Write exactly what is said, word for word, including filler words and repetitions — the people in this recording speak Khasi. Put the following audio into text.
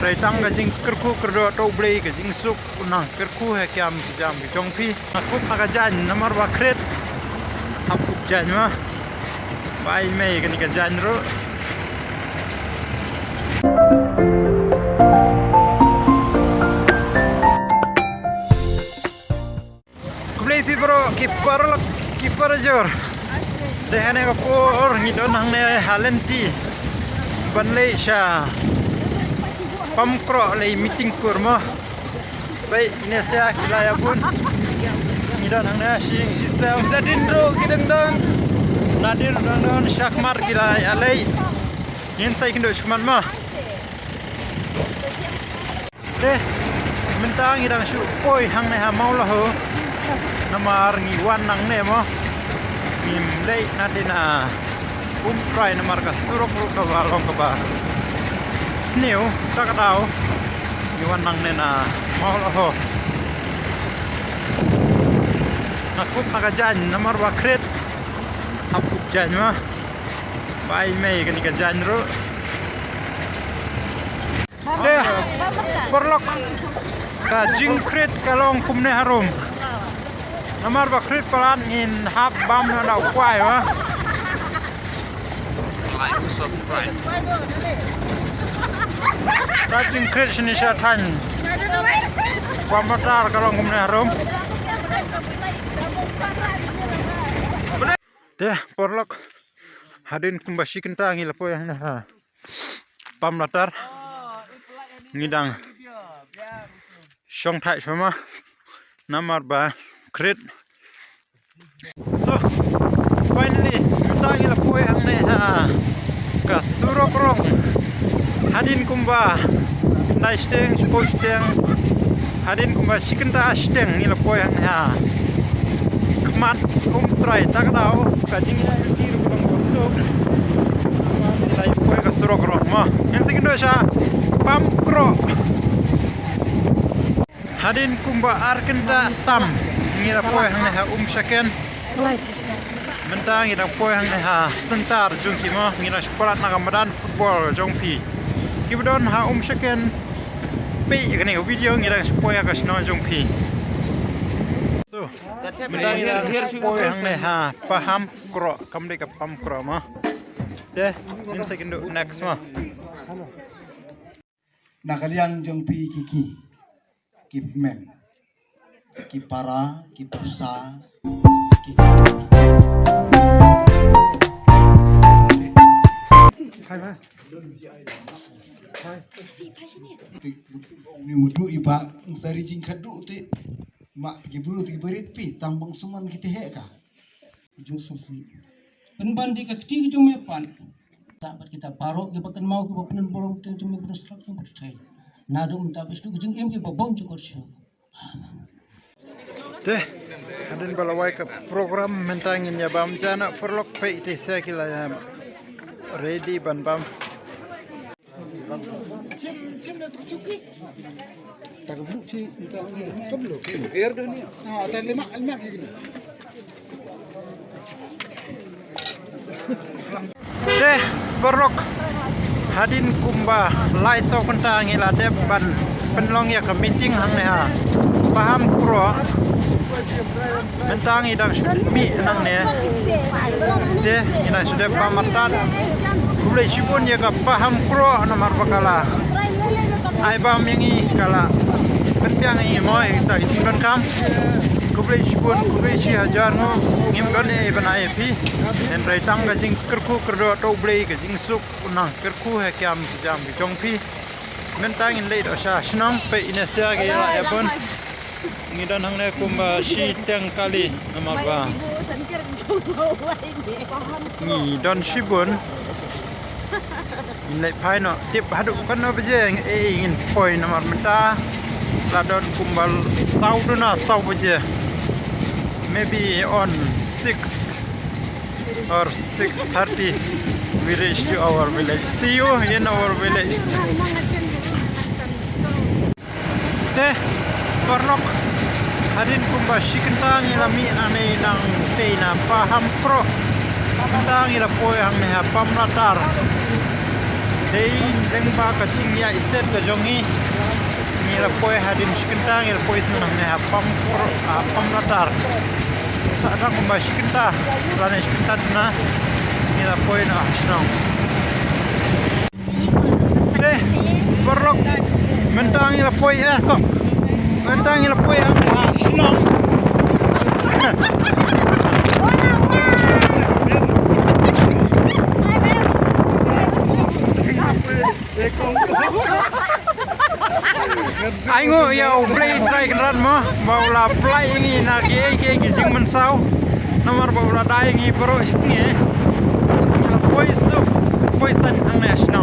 Hynrei tang ka jingkyrkhu kyrdoh to U Blei, ka jingsuk u nang kyrkhu ha ki kam ki jam ki jong phi. Nga kup ha ka jaiñ namar ba khret. Hap kup jaiñ ma. Bai mei kane ka jaiñ ruh. Khublei phi baroh ki paralok ki parajor. Te hangne ka por ngi don hangne ha lynti ban leit sha Pamkroh leit meeting kur mo. Peit ine sha ki la ïa bun. Ngi don hangne shi ïing shi sem. Nadien ruh ki dang don. Nadien dang don, shakhmat ki la ïa leit. Ngin sa ïakynduh shakhmat mo. Te mynta ngi dang shu poi hangne ha Mawlaho. Namar ngi wan nangne mo. Ngim leit nadien na Umtrai namar ka surok ruh kaba long kaba sniew, ta ka daw ngi wan nangne na Mawlaho. Nga kup ha ka jaiñ namar ba khret. Hap kup jaiñ ma. Bai mei kane ka jaiñ ruh. Te paralok, ka jingkhret ka long kumne harum. Namar ba khret palat ngin hap bam noh da u kwai wa. Ka jingkhret shane sha thaiñ. Pamlatar ka long kumne harum. Te paralok, hadien kumba shi kynta ngi la poi hangne ha Pamlatar. Ngi dang shong thait shuwa ma namar ba khret. So finally mynta ngi la poi hangne ha ka surok rong. Hadien kumba khyndai shiteng, shiphew shiteng, hadien kumba shi kynta shiteng ngi la poi hangne ha khmat Umtrai, ta ka daw ka jingïaid lynti ruh ka long kaba suk. Ngi la poi ka surok rong mo. Ngin sa ïakynduh sha Pamkroh. Hadien kumba ar kynta tam ngi la poi hangne ha Umshaken. Mynta ngi dang poi hangne ha center jong ki mo, ngi dang shu palat na ka madan football jong phi. Kiba don ha Umshaken, peit ïa kane ka video, ngi dang shu poi ha ka shnong jong phi. So mynta ngi dang shu poi hangne ha Pamkroh, kam dei ka Pamkroh mo. Te ngin sa ïakynduh next mo. Na ka liang jong phi ki ki, ki hynmen, ki para, ki pusa, ki ni mudu iba sari jingkhadduh te ma ki bru te ki barit phi tang bang suman ki te heh ka. Joseph. Pynban dei ka kti ka jong me pat. Sa pat kita baroh kiba kynmaw kiba pynburom te jong me ba srok jong pyrthei. Naduh mynta ba sdang ka jingim kiba bym jukut shuh. Te hadien ba la wai ka program mynta ngin ïa bam ja na paralok, peit te sa ki la ïa ready ban bam. Te paralok, hadien kumba lai saw kynta ngi la dep ban pynlong ïa ka meeting hangne ha Pamkroh. Mynta ngi dang shu mih nangne. Te ngi dang shu dep bam artat. Khublei shibun ïa ka Pamkroh namar ba ka la ai bam ïa ngi, ka la pynbiang ïa ngi mo ïa kita ki jingdonkam. Khublei shibun, khublei shi hajar nguh, ngim don ei ban ai ïa phi. Hynrei tang ka jingkyrkhu kyrdoh to U Blei, ka jingsuk u nang kyrkhu ha ki kam ki jam ki jong phi. Mynta ngin leit noh sha shnong, peit ine sha ki la ïa bun. Ngi don hangne kumba shiteng kali namar ba ngi don shibun. Ngin leit phai noh, tip haduh katno baje, eh, ngin poi namar mynta la don kumba saw duna saw baje. Maybe on six or six thirty we reach to our village. See you in our village. Te paralok, hadien kumba shi kynta ngi la mih nangne nangtei na Pamkroh. Mynta ngi la poi hangne ha Pamlatar. Dei lyngba ka jingïaid stet ka jong ngi. Ngi la poi hadien shi kynta, ngi la poi sha hangne ha Pam, ha Pamlatar. Sa dang kumba shi kynta, lane shi kynta duna. Ngi la poi noh ha shnong. Eh, paralok. Mynta ngi la poi, eh, ko. Mynta ngi la poi, eh, ha shnong. Ai nguh ïa U Blei Trai Kynrad mo, ba u la pynlait ïa ngi na kiei kiei ki jingmynsaw. Namar ba u la dai ïa ngi baroh shi sngi. Ngi la poi suk, poi san hangne ha shnong.